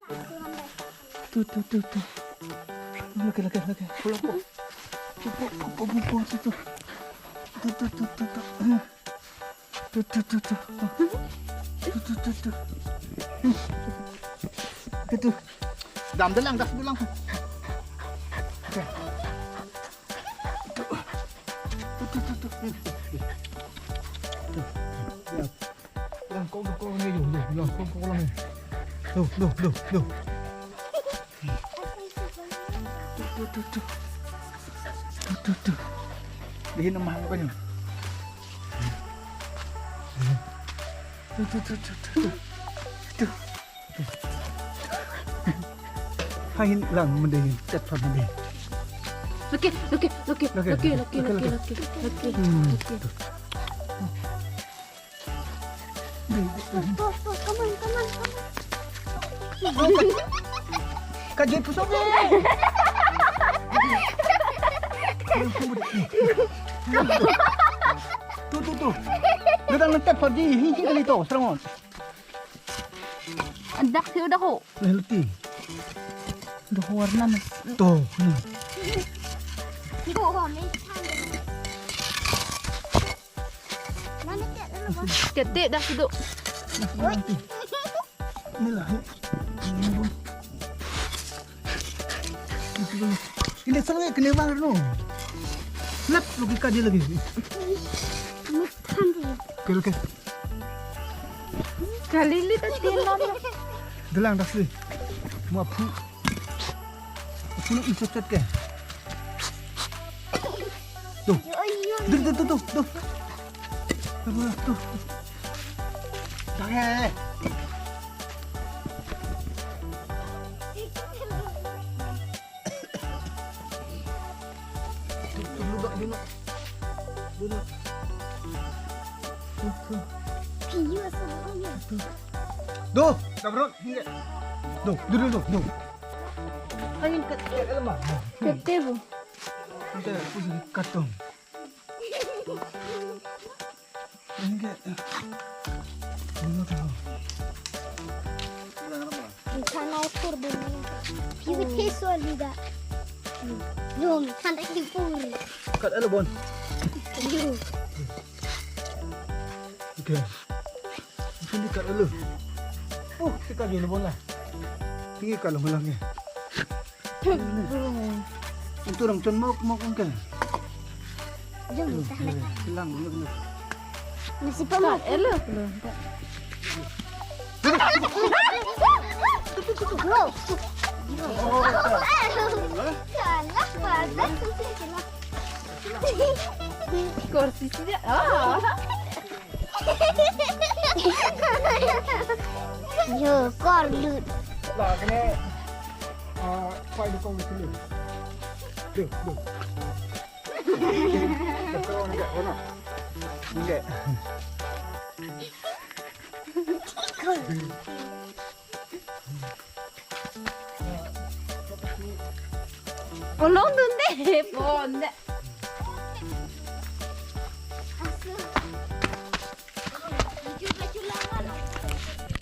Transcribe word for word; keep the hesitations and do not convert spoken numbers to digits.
Tu, tu, tu, tu. Lake, lake, lake. Pulang po. Pupo, pupo, pupo, tu, tu. Tu, tu, tu, tu, tu. Tu, tu, tu, tu. Tu, tu, tu, tu. Ke tu. Damdelang, damdelang. Oke. Tu, tu, tu, tu. Langkok, langkok, langkok, langkok, langkok. Tuh, tuh, tuh, tuh. Tuh, tuh, tuh, tuh. Tuh, tuh, tuh. Dihin mahal ko niya. Tuh, tuh, tuh, tuh, tuh, tuh. Tuh. Hahin lang mending, tet pa mending. Lake, lake, lake, lake, lake, lake, lake, lake, lake, lake. Hmm. Lake. Tuh, tuh, tuh, come on, come on, come on. Kajut pusok. Tuh, tuh, tuh. Dia dah ngetep pagi, hingki kali to, serangon. Dak sih udah ho. Lelti. Udah warna mas. Tuh, nih. Tuh, ho, mes. Mana tiap dulu, Bang? Tiap-tiap dah duduk. Inilah. Ini, Bang. Ini salah kena bang no. Lep lagi kadi lagi. Makan dulu. Oke, oke. Kali ini tadi nonton. Delang dah sih. Mau apa? Puno isot ke. Tuh. Yo, yo, yo. Tuh, tuh, tuh, tuh, tuh. Tuh, tuh, tuh. Dah, eh. Tuh, tuh, duduk, duduk. Duduk. Tuh, tuh. Piyu semuanya. Tuh. Duh, dabrot. Duh, duh, duh, duh, duh. Angin ket, ket lemah. Kete bu. Kita pusing katong. Ini kayak, ini tahu. Sana ukur bunyi. Piyu te so liga. Yum, tanda kipur. Kat alo bon. Yum. Oke. Sini kat alo. Oh, kita gini bon lah. Tinggi kalau malang ya. Itu orang cun mok mok kan. Jom kita nak. Hilang dulu dulu. Masih pemuk. Elo. Wow. Kalah pada susu kita. Kursi tidak. Ah. Yo, kor lut. Lah, kena, ah, pai dukung dulu. Duh, duh. Enggak, enggak, enggak. Olong dun deh, pon deh.